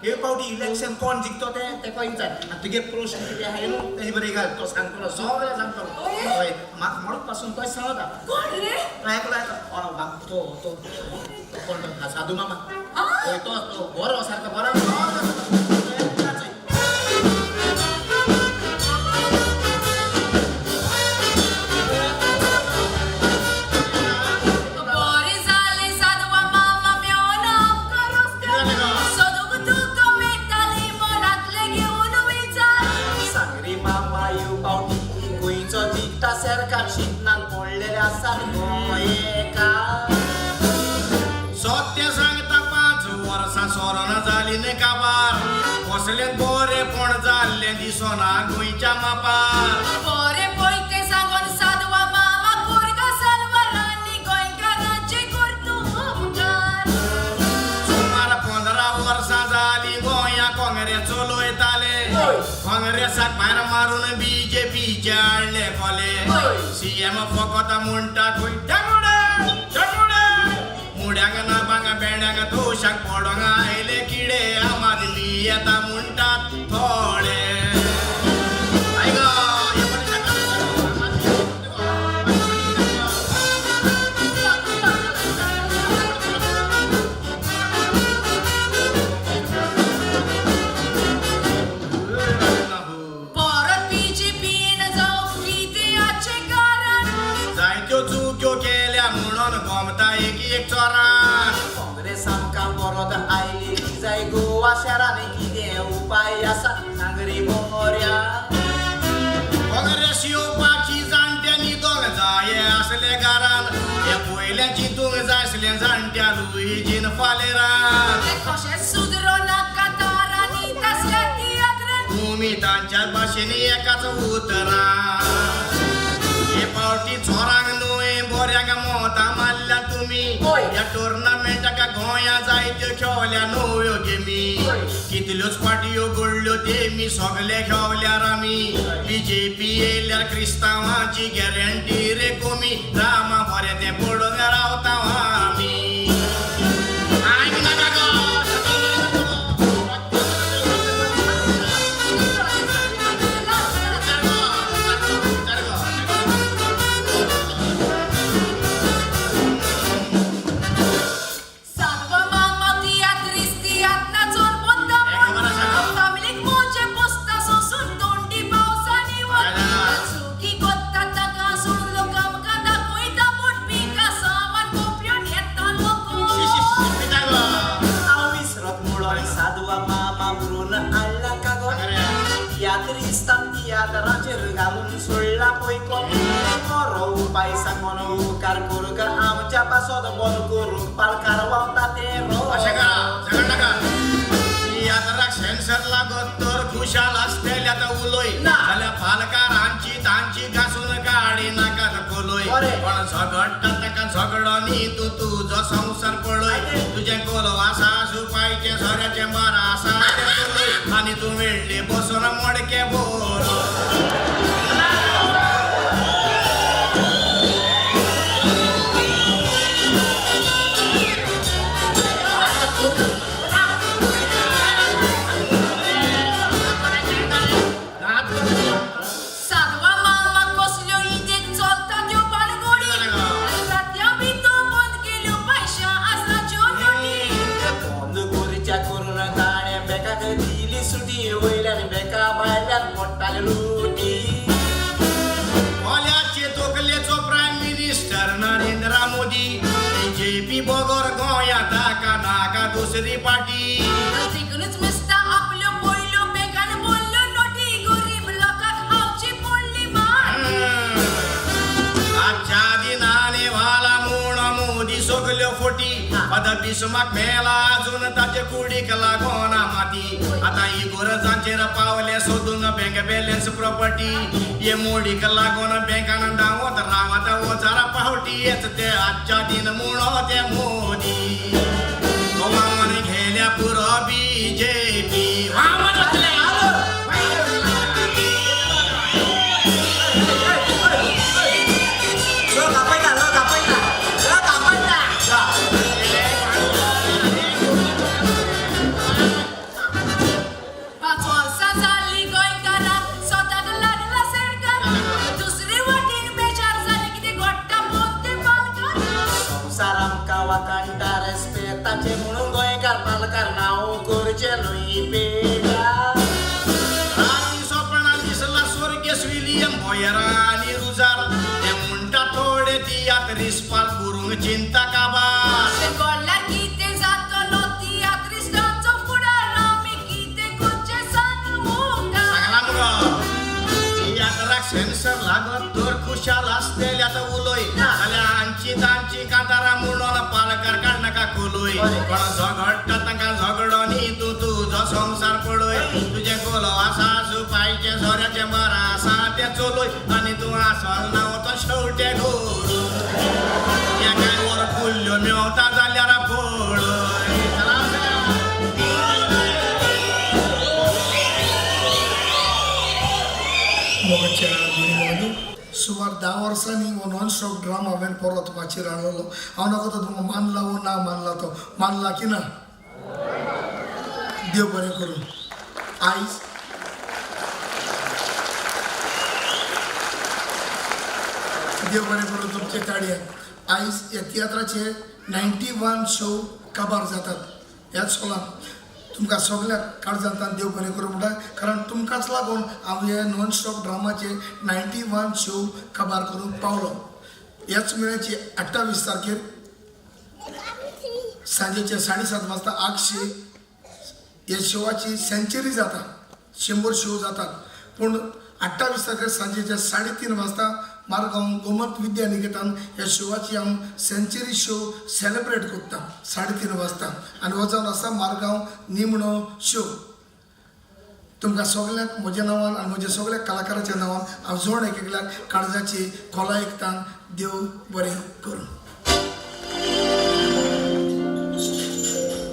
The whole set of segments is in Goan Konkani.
हे पावटी इलेक्शन कोण जिखतो ते तेका विचार आनी तुगे प्रश्न कितें आहा न्हू तेजे बरें घाल तो सांगतलो सगळें सांगतलो. हय म्हाका मरत पासून तोय सांगता. कोण रे? आयकलो आयकलो तो तो तो कोण तो साधू मामा. हय तो तो बरो सारको बरो. बरें जालें साधवा मामा मेवोन आमकां रस्त्यार सोदूंक तुका मेळटाली मनांतलें घेवन विचार. सांग रे मामा ह्यो पावटी गोंयचो जिखता सरकार शिकनान पडलेले आसा गोंयकार. सत्य सांगता 5 वर्सां सोरोन जाली न्ही काबार कसलें बरेंपण जाल्लें दिसना गोंयच्या मापार. बरें पळय तें सांगोन साधवा मामा कोरगा सालवारांनी गोंयकारांचे करतू उपकार. सुमार 15 वर्सां जाली गोंया काँग्रेस चलयताले. काँग्रेसाक भायर मारून बीजेपीचे हाडले कोले. सीएम फकत म्हणटा खंय तेंगुडे तेंगुडे मुड्यांक ना बांग बेंड्यांक दोशाक पडोंक आयले किडे आमादली येता म्हणटात थोडे. परत बीजेपीन जावंक कित्याचें कारण? जायत्यो चुक्यो केल्या म्हणून गोमता एक एक चोरान. काँग्रेस आमकां परत आयली जाय गोवा शारांनी कितें उपाय आसा सांग रे बऱ्या. काँग्रेस येवपाची जाणट्यांनी दोग जाय आसले घरान हे पयलें चिंतूंक जाय आसलें जाणट्या लुईजीन फालेरान. तें कशें सुदरो नाका तारांनी तसल्या तियात्रान. तुमी तांच्या भाशेन एकाच उतरान हे पावटी चोरांक न्हय बऱ्यांक मोतां मारल्या तुमी. ह्या टुर्नामेंटाक गोंया जायत्यो खेळल्या नव्यो गेमी. कितल्योच पाटयो घडल्यो तेमी सगले खेळल्यार आमी. बीजेपी येयल्यार क्रिस्तांवांची गॅरंटी रे कोमी. रामा बरें तें पळोवंक रावता आमी. आयक नाका गो. साधवा मामा तियात्रिस्त तियात्र नाचोन मुद्दाम फामिलीक मोजे पोसता सोसून तोंडी पावसांनी वता. चुकी कोत्ता ताका सोडून लोक आमकां दाखयता मोटपी कासावान कोपऱ्यान येता लोक. हांव विसरत म्हणून साधवा मामा म्हणून हाडला कागो तियात्रिस्तान तियात्राचेर घालून सोडला पळय कोण बरो उपाय सांगोन उपकार करूंक आमच्या पासत बंद करूंक पालकार व्हांवता ते रो. अशें करा झगड नाका. तियात्राक सेन्सर लागत तर खुशाल आसतले आतां उलय जाल्यार पालकारांची तांची घासून काडी नाकात कोलय. पण झगडटा ताका झगडो न्ही तूं तुजो संवसार पळय. तुजें कोलो आसा सुपायचें सोऱ्याचें बार आसा तें चलय आनी तूं वेडले बसून मडके बोल. साधवा मामा कसल्यो इदेक चलता त्यो बालगोडी रातयां बी तो बंद केल्यो पयशां आसनाच्यो नोटी. बंद करूच्या करून ताणें बेकाक दिली सुटी वयल्यान बेका भायल्यान पडटाले लुटी. कोल्याचे तकलेचो prime minister Narendra Modi. BJP बगर गोंया ताका नाका दुसरी पार्टी. जिखूनच मिस्ता आपल्यो पयल्यो बँकान बोल्ल्यो नोटी गरीब लोकांक खावची पडली मार. आजच्या दिनाने वाला म्हूण मोदी सगल्यो फोटी. पद बिस्माक मेला अजून ताचे कुडीक लागोना माती. आतां इगोरजांचेर पावले सोदूंक बँक बॅलन्स प्रॉपर्टी. हे मोडीक लागोन बँकान धांवत रावत वजारा पावटी येच ते आजच्या दिन म्हणो ते मोदी. गोवान घेल्या पुरो बीजेपी. लोक आपयता लोक आपयता लोक आपयता. वाखाणटा रेस्पेताचे म्हणून गोंयकार पालकार नांव करचें न्हय पेडा. राती सोपणां दिसला स्वर्गेस विलियम बोयरा आनी रुजार ते म्हणटा थोडे तियात्रिस पाल करूंक चिंता काबार. गोल्यार कितें जातलो तियात्रिस्तांचो फुडार आमी कितें करचें सांग मुखार. सांगला मुगो तियात्राक सेन्सर लागत तर खुशाल आसतेल्यात उलय जाल्यार हांची तांची कांतारां म्हणून पालकार काडनाका कुलूय. कोण झगडटा तांकां झगडो न्ही तूं तुजो संवसार पळय. तुजें कोलो आसा सुपायचें सोऱ्याचें बरें आसा तें चलय आनी तूं आसल ना वचो शेवटे गोरू. एकाय वर कुल्ल्यो मेवता जाल्यार पळय. चला. मोगाच्या भयणी, सुमार 10 वर्सांनी हो नॉन स्टॉप ड्रामा हांवें परत माचयेर हाडलेलो. हांव नाका तो तुमकां मानला वो ना मानला, तो मानला की ना देव बरें करूं. आयज देव बरें करूं तुमचे ताळयेक. आयज ह्या तियात्राचे 91 शो काबार जातात ह्याच सोलान. तुमकां सगळ्यांक काळजांतल्यान देव बरें करूं म्हणटा, कारण तुमकांच लागून हांव हे नॉन स्टॉप ड्रामाचे 91 शो काबार करूंक पावलो. ह्याच म्हयन्याची 28 तारखेर सांजेचे 7:30 वाजता आगशी ह्या शोवाची सेंचुरी जाता, 100 शो जातात. पूण 28 तारखेर सांजेचे 3:30 वाजता मारगांव गोमंत विद्या निकेतन ह्या शोवाची हांव सेंचुरी शो सेलिब्रेट करता 3:30 वाजता. आनी हो जावन आसा मारगांव निमणो शो. तुमकां सगल्यांक म्हज्या नांवान आनी म्हज्या सगळ्या कलाकाराच्या नांवान हांव जण एक एकल्याक काळजाची खोला एकतान देव बरें करूं.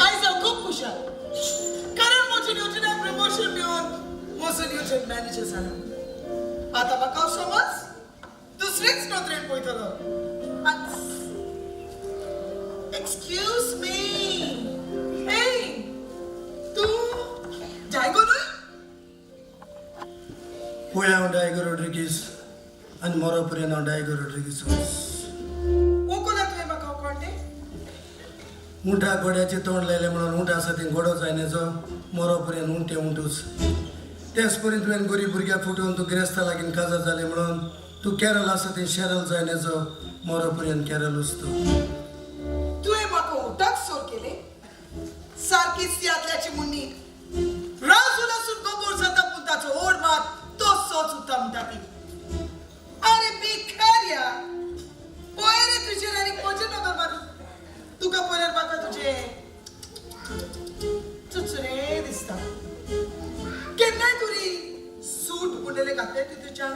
आयज हांव खूब खुशाल, कारण म्हजें न्यूटनाक प्रमोशन मेळून म्हजो न्यूटन मॅनेजर जाला. आतां म्हाका हांव समज दुसरेच नदरेन पळयतलो. एक्सक्यूज मी, हे तूं जायगो न्हय? पळय हांव डायगो रोड्रिगीस आनी मोरो पर्यंत हांव डायगो रोड्रिगीस. वोकोला तुवें म्हाका कोण तें? उंठाक घोड्याचें तोंड लायलें म्हणून उंट आसा तें घोडो जायनेचो मोरो पर्यंत उंट तें उंटूच. तेच परी तुवें गरीब भुरग्याक फुटोवन तूं गिरेस्ता लागीं काजार जालें म्हणून तूं केरळ आसा तें शेरल जायनेचो मोरो पर्यंत केरळूच तूं. तुवें म्हाका उठाक सोर केलें सारकी सियातल्याची मुन्नी राजूल आसून गोबोर जाता पूण ताचो ओड मात तो सोच उरता म्हणटा ती. अरे भिकार्या, पळय रे तुजेर आनी म्हजेर नदर मारून तुका पळयल्यार म्हाका तुजें चुचुरें दिसता. केन्नाय तुरी सूट बुंडेले घातले तूं तुज्या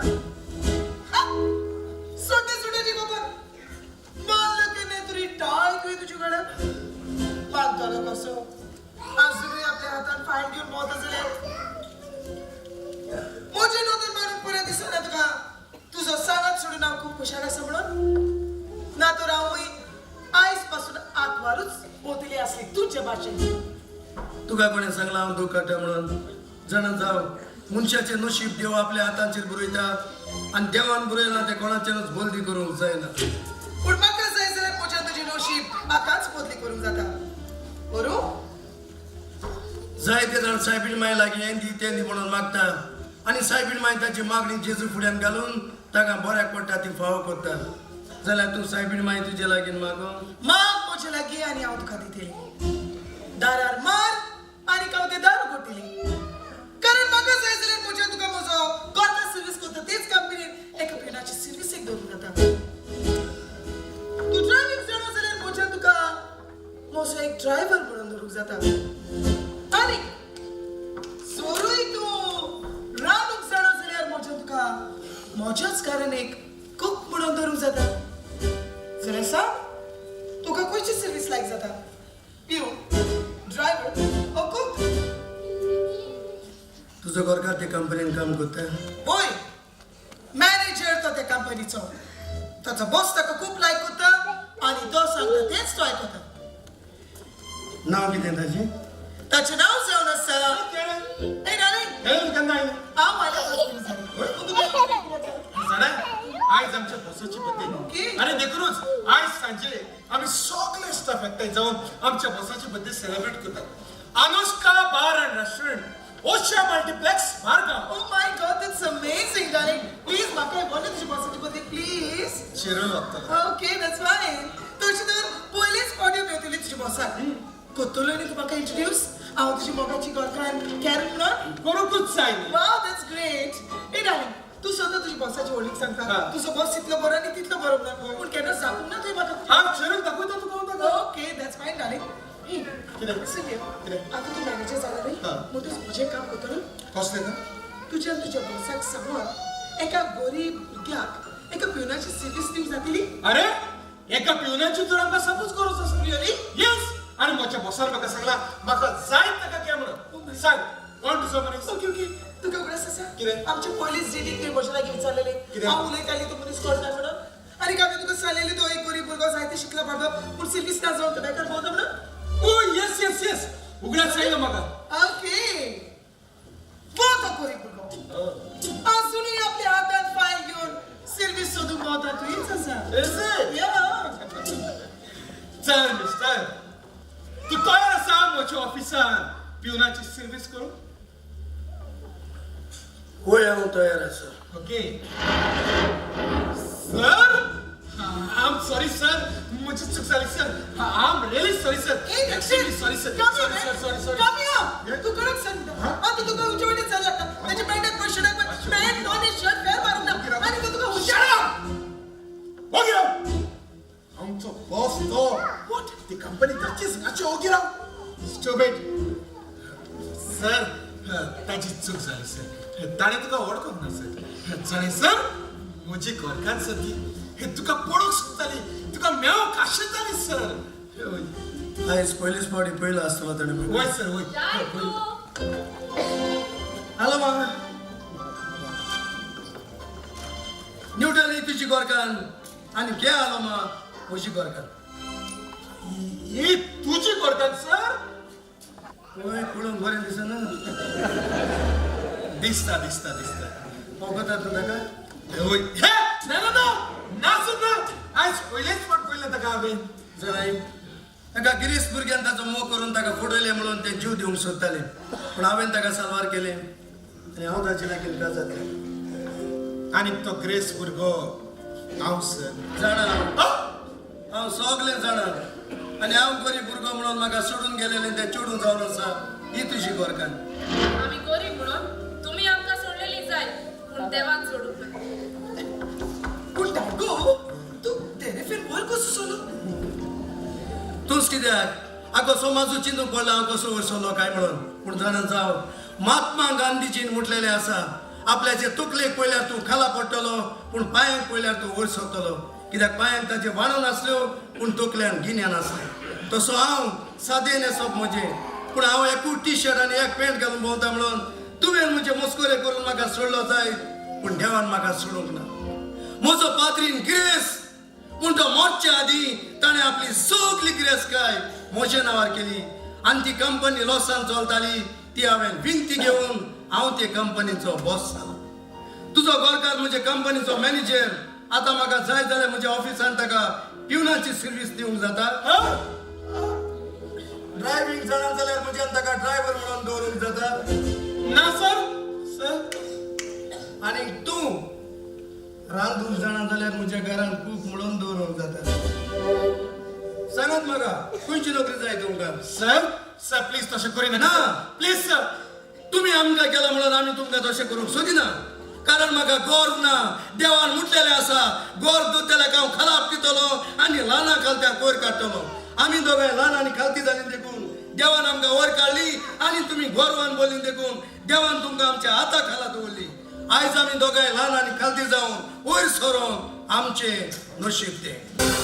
सोटे सुट्याची खबर मानलं केन्नाय तुरी टाय तुवें तुज्या गळ्यात बांदतलो कसो आजुनूय आपल्या हातान फायल घेवन भोंवता जाल्यार म्हजे नदर मारून पळय दिसना तुका तुजो सांगात सोडून हांव खूब खुशाल आसा म्हणून. ना तर हांवूय आयज पासून आंकवारूच भोंवतली आसली तुजे भाशेन. तुका कोणें सांगलां हांव दूख काडटा म्हणून? जाणा जाव, मनशाचें नशीब देव आपल्या हातांचेर बरयता आनी देवान बरयलां तें कोणाच्यानूच बदली करूंक जायना. पूण म्हाका जाय जाल्यार म्हज्यान तुजें नशीब आतांच बदली करूंक जाता. करूं? जायते जाण सायबीण माय लागीं हें दी तें दी म्हणून मागता आनी सायबीण माय ताची मागणी जेजू फुड्यान घालून ताका बऱ्याक पडटा ती फावो करता. जाल्यार तूं सायबीण माय तुजे लागीं मागो. माग म्हजे लागीं आनी हांव तुका दितली. दारार मार आनी हांव तें दार उगडटली. कारण म्हाका जाय जाल्यार म्हज्यान तुका म्हजो गोता सर्वीस करता तेच कंपनीन एका पिनाची सर्वीस एक दवरूंक जाता. तूं ड्रायव्हिंग जाणा जाल्यार म्हज्यान तुका म्हजो एक ड्रायव्हर म्हणून धरूंक जाता. आनी जोरूय तूं रांदूंक जाणा जाल्यार म्हज्यान तुका म्हज्याच घरान एक कूक म्हणून धरूंक जाता. जाल्यार सांग तुका खंयची सर्वीस लायक जाता? पिवन, ड्रायव्हर ओ कूक? तुजो घरकार ते कंपनीन काम करता? होय, मॅनेजर तो त्या कंपनीचो. ताचो बॉस ताका खूब लायक करता आनी तो सांगता तेंच तो आयकता. नांव कितें ताचें? ताचें नांव जावन आसा. ए डार्लिंग, केन्ना आयलें? हांव आयला. जाणा आयज आमच्या बॉसाची बर्थडे. Okay. आनी देखूनच आयज सांजे आमी सगळे स्टाफ एकठांय जावन आमच्या बॉसाची बर्थडे सेलिब्रेट करतात. Anushka bar and restaurant, Ocean multiplex, Margao. Oh my God, that's amazing, darling. Please, म्हाका बोले तुझी बॉसाची बर्थडे प्लीज. चिरून लागतलो. Okay, that's fine. तशी तर पयलीच पावटी मेळटली तुझी बॉसाक. कोत्तलो न्ही तूं म्हाका इंट्रोड्यूस? हांव तुजी मोगाची गर्लफ्रेंड कॅरन म्हणून. करूंकूच जाय न्ही. Wow, that's great. Hey darling, तूं सदां तुजी बॉसाची व्हडलीक सांगता हा. तुजो बॉस इतलो बरो आनी तितलो बरो म्हणून, पूण केन्ना सांगूंक ना तुवें म्हाका. हांव चिरून दाखयता तुका हांव ताका. Okay, that's fine darling. हे कितें? कितें? कितें? आतां तूं मॅनेजर जाला न्ही, हा. म्हणटच म्हजें काम करतलो. कसलें ना? तुज्या आनी तुज्या बॉसाक सांगून एका गरीब भुरग्याक एका पिवनाची सर्वीस दिवंक जातली. अरे, एका पिवनाची तर आमकां सपोज गरज आसा. रियली? येस, आनी म्हज्या बॉसान म्हाका सांगला म्हाका जाय ताका घे म्हणून. सांग, कोण तुजो मनीस? ओके ओके, तुका उगडास आसा कितें? आमचे पयलीच डेटीक तुवें म्हज्या लागीं विचारलेलें, कितें? हांव उलयतालें तूं मनीस कोण काय म्हणून, आनी हांवें तुका सांगलेलें तो एक गरीब भुरगो जायते शिकला बाबा पूण सर्वीस ना जावन तो बेकार भोंवता म्हणून. ओ येस येस येस, उगडास आयलो म्हाका. ओके, वो तो गरीब भुरगो अजुनूय आपल्या हातान फायल घेवन सर्वीस सोदूंक भोंवता, तुयेंच आसा. Is it? या. चल मिस्टर, तूं तयार आसा म्हज्या ऑफिसान पिवनाची सर्वीस करूंक? वय, हांव तयार आसा. Okay sir, I am sorry sir, म्हजी चूक जाली sir. I am really sorry sir. Hey, extremely sorry sir. Come here, sorry man. Sir, sorry sorry. Come here. तू कडक सर. आता तुका उंचे वाटेन चालला लागता. त्याच्या पॅन्टात पण शर्टाक पण पॅन्ट नॉन शर्ट फेर मारूंक ना आनी तो तुका हुशार. ओगी राव. आमचो बॉस तो. What? ती कंपनी ताचीच, मातशें ओगी राव. स्टुपिड सर, ताची चूक जाली सर. ताणें तुका वळखूंक ना सर. जाणें सर, म्हजी घरकान्न सर ती. हे तुका पळोवंक सोदताली, तुका मेळोंक आशेताली सर. आयज पयलीच फावटी पयलो आसतलो ताणें म्हाका. वय सर, वय. जाय तूं. हॅलो मा न्यूटन, ही तुजी गोरकान आनी घे आलो मा म्हजी गोरकान. ही तुजी घरकान्न सर? वय, पळोवंक बरें दिसना? दिसता दिसता दिसता. वखदां तूं ताका? वय, हे ना ना ना ना सर ना, आयज पयलेच फावट पळयलें ताका हांवें. जराय एका गिरीश भुरग्यान ताचो मोग करून ताका फटयलें म्हणून ते जीव दिवंक सोदताले, पूण हांवें ताका साल्वार केलें आनी हांव ताचे लागीं काजार जालें. आनी तो ग्रेस भुरगो हांव सर. जाणा हांव, हांव सगळें जाणा. आनी हांव गरीब भुरगो म्हणून म्हाका सोडून गेलेलें तें चेडूं जावन आसा ही तुजी गोरकान. आमी गरीब म्हणून तुमी आमकां सोडलेली जाय, पूण देवान सोडूंक ना. पूण डागो, तूं तेरेफेर वर कसो सोलो? तूंच कित्याक आगो समाजू चिंतूंक पडला हांव कसो वयर सरलो काय म्हणून. पूण जाणा जाव, महात्मा गांधीजीन म्हटलेलें आसा, आपल्याचे तकलेक पळयल्यार तूं खाला पडटलो, पूण पांयांक पळयल्यार तूं वयर सरतलो. कित्याक पांयांक ताचे वाणो नासल्यो, पूण तकल्यान गिन्यान आसलें. तसो हांव सादें न्हेसप म्हजें, पूण हांव एकूच टी शर्ट आनी एक पॅन्ट घालून भोंवता म्हणून तुवें म्हजे मस्करे करून म्हाका सोडलो जायत, पूण देवान म्हाका सोडूंक ना. म्हजो पाद्रीन ग्रेस, पूण तो मरचे आदीं ताणें आपली सगली गिरेस्तकाय म्हज्या नांवार केली आनी ती कंपनी लॉसान चलताली ती हांवें विनती घेवन हांव ते कंपनीचो बॉस जालो. तुजो गोरकार म्हजे कंपनीचो मॅनेजर. आतां म्हाका जाय जाल्यार म्हज्या ऑफिसान ताका पिवनाची सर्वीस दिवंक जाता. ड्रायव्हींग जाणा जाल्यार म्हज्यान ताका ड्रायव्हर म्हणून दवरूंक जाता. ना सर सर. आनी तूं रांदूंक जाणा जाल्यार म्हज्या घरांत कूक म्हणून दवरूंक जाता. सांगात म्हाका, खंयची नोकरी जाय तुमकां? सर सर, प्लीज तशें करिनाका. ना. Please sir. तुमी आमकां केला म्हणून आमी तुमकां तशें करूंक सोदिना, कारण म्हाका गर्व ना. देवान म्हटलेलें आसा, गर्व दोतल्याक हांव खाला आपटितलो आनी ल्हाना खालत्याक वयर काडटलो. आमी दोगांय ल्हान आनी खालती जाली देखून देवान आमकां वयर काडली, आनी तुमी गर्वान बोल्ली देखून देवान तुमकां आमच्या हाता खाला दवरली. आयज आमी दोगांय ल्हान आनी खालती जावन वयर सरोन आमचें नशीब तें.